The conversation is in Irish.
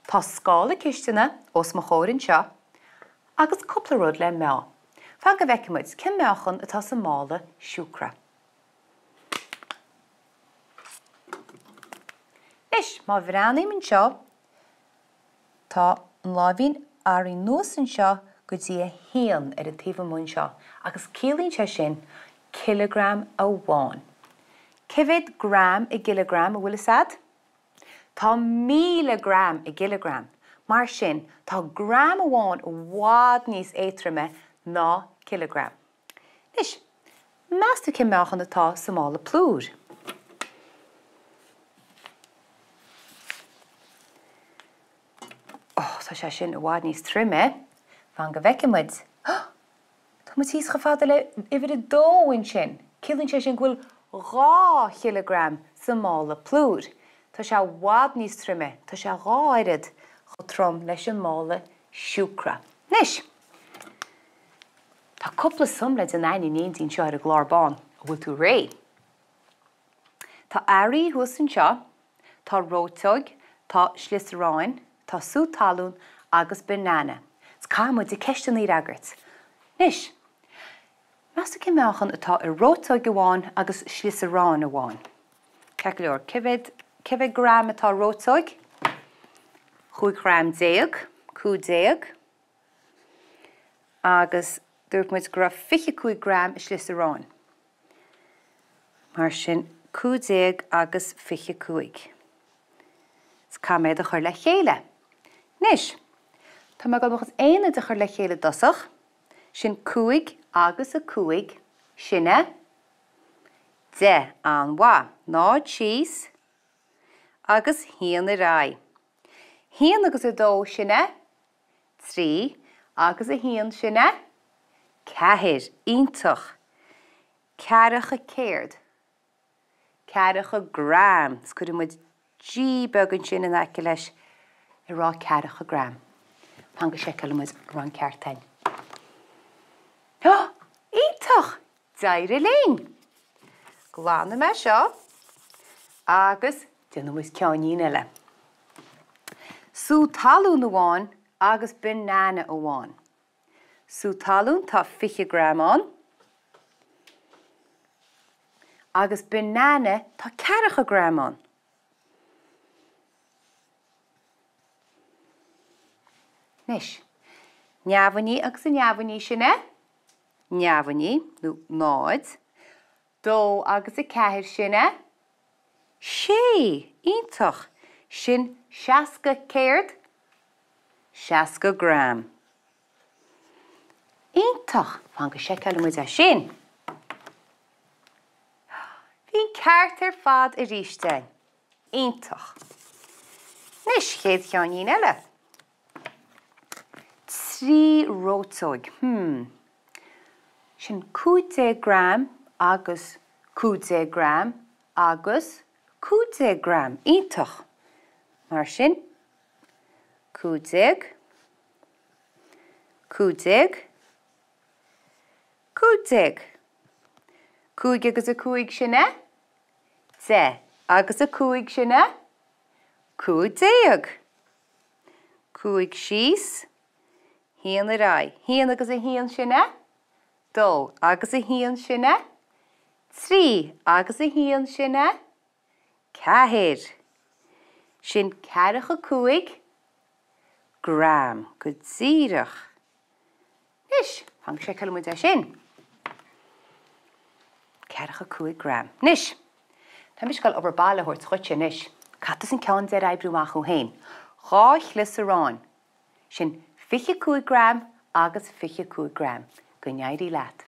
Tá scála ceisteanna os mo chomhair anseo agus cúpla rud le meá. Fan go bhfeicfidh muid cén meáchan atá sa mála siúcra. Anois, má bhreathnaím anseo, tá an láimhín éirithe anuas anseo go dtí a haon ar an taobh amuigh anseo agus ciallaíonn sé sin cileagram amháin. Cé mhéad gram i gcileagram, an bhfuil fhios a'd? Tá 1,000 gram i gcileagram, mar sin tá gram amháin i bhfad níos éadtroime ná cileagram. Anois, meas tú cén meáchan atá sa mála plúir? Ó, tá sé sin i bhfad níos troime. Fan go bhfeicfidh muid. Tá muid thíos chomh fada le uimhir a dó ansin. Ciallaíonn sé sin go bhfuil 2 chileagram sa mála plúir. Tá sé i bhfad níos troime, tá sé 2 oiread chomh trom leis an mála siúcra. Anois, tá cúpla sum le déanamh againn in éindí anseo ar an gclár bán. An bhfuil tú réidh? Tá earraí thuas anseo, tá reoiteog, tá slios aráin, tá sú talún agus banana. Is caithfidh muid na ceisteanna a fhreagairt. Anois, meas tú cén meáchan atá i reoiteog amháin agus slios aráin amháin? Ceart go leor, cé mhéad, cé mhéad gram atá i reoiteog? 15 ghram, 15. Agus dúirt muid go raibh 25 gram i slios aráin. Mar sin, 15 agus 25. Is caithfidh mé iad a chur le chéile. Anois, tá mé ag dul mo chuid aonaid a chur le chéile i dtosach. Sin 5 agus 5, sin é 10. An-mhaith. 0 síos agus 1 ar aghaidh. 1 agus 2, sin é 3 agus 1, sin é 4. Iontach. Ceathracha céard? Ceathracha gram. Is cuirfidh muid G beag ansin in aice leis ag rá ceathracha gram. Fan go seiceálfaidh muid an raibh an ceart againn. Iontach! D'éirigh linn! Glanfaidh mé seo agus déanfaidh muid ceainnín eile. Sú talún amháin agus banana amháin. Sú talún, tá 20 gram ann. Agus banana, tá ceathracha gram ann. Anois, neamhní agus a neamhní, sin é? Neamhní, nó 0. 2 agus 4, sin é? 6! Iontach! Sin 60 céard? 60 gram. Iontach! Fan go seiceálfaidh muid é sin. Bhí an ceart ar fad arís againn. Iontach! Anois, chéad cheainnín eile. 3 reoiteog. Hmm. Sin 15 gram agus 15 gram agus 15 gram. Iontach! Mar sin, 15, 15, 15. 5 agus 5 sin é? 10 agus 5 sin é? 15. 5 síos, 1 ar aghaidh. 1 agus 1 sin é? 2 agus 1 sin é? 3 agus 1 sin é? 4. Sin ceathracha cúig gram, go díreach. Anois, fan go seiceálfaidh muid é sin. Ceathracha cúig gram. Anois, tá mise ag dul obair baile a thabhairt dhuitse anois. Caithfidh tusa an ceann deiridh a oibriú amach thú féin. 2 shlios aráin. Sin 25 gram agus 25 gram. Go n-éirí leat.